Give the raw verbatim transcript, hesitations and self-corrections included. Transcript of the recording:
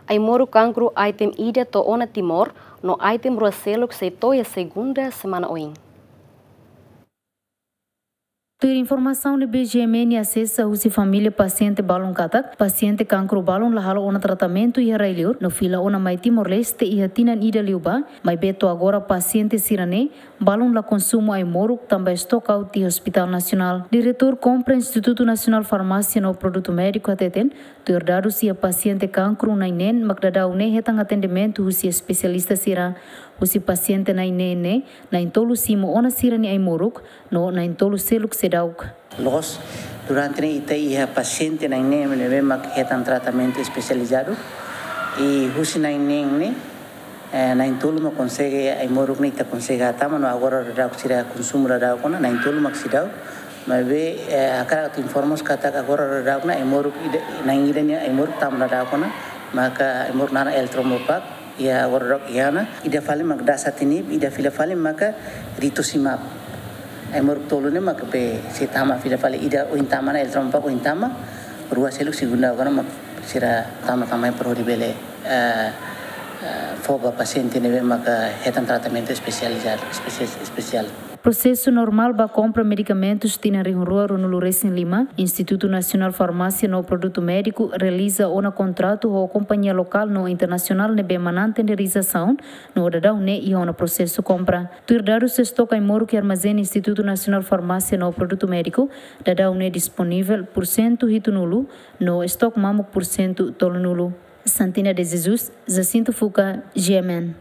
Ai-moruk kankru item ida to'o ona Timor, no item rua seluk sei to'o iha segunda semana oin. Tuir informasaun ne'ebé GMN asesa husi família pasiente balun katak, pasiente kankru balun la halo ona tratamentu iha rai-liur, no fila ona mai Timor-Leste iha tinan ida liubá, maibé to'o agora pasiente sira-ne'e balun la konsumu ai-moruk tanba estoka aut iha Hospital Nasionál. Diretór Kompra Institutu Nasionál Farmásia no Produtu Médiku hateten, tuir dadus iha pasiente kankru na'in-neen mak daudaun ne'e hetan atendimentu husi espesialista sira. Husi pasiente na'in-neen ne'e, na'in-tolu simu ona sira-nia ai-moruk, no na'in-tolu seluk seidauk. Loos, durante ne'e ita iha pasiente na'in-neen ne'ebé mak hetan tratamentu espesializadu. I husi na'in-neen ne'e, eh, na'in-tolu mak konsege ai-moruk ne'e ita konsege hatama no agora daudauk sira konsumu daudauk ona, na'in-tolu mak seidauk. Maibé, eh, hakarak atu informa katak agora daudauk ne'e ai-moruk ida, na'in ida nia ai-moruk tama daudauk ona, maka ai-moruk naran L-Thrombopag, iha agora daudauk iha ona, ida fali mak dasatinib, ida fila fali maka rituximab. Ai-moruk tolu ne'e maka be sei tama fila fali, ida ohin tama ona L-Thrombopag ohin tama, rua seluk segunda agora mak sira tama tanba para hodi bele, eh, eh, fó ba pasiente ne'ebé maka hetan tratamentu espesializadu, espesia-, espesiál. Prosesu normál ba kompra medikamentus tinan rihun rua ruanulu resin lima, Institutu Nasionál Farmásia no Produtu Médiku realiza ona kontratu ho kompañia lokál no internasionál ne'ebé manán tenderizasaun, no daudaun ne'e iha ona prosesu kompra. Tuir dadus estok ai-moruk iha armazén Institutu Nasionál Farmásia no Produtu Médiku, daudaun ne'e disponivel pursentu hitunulu, no estok mamuk pursentu tolunulu. Santina de Jesus, Jacinto Fuca, GMN.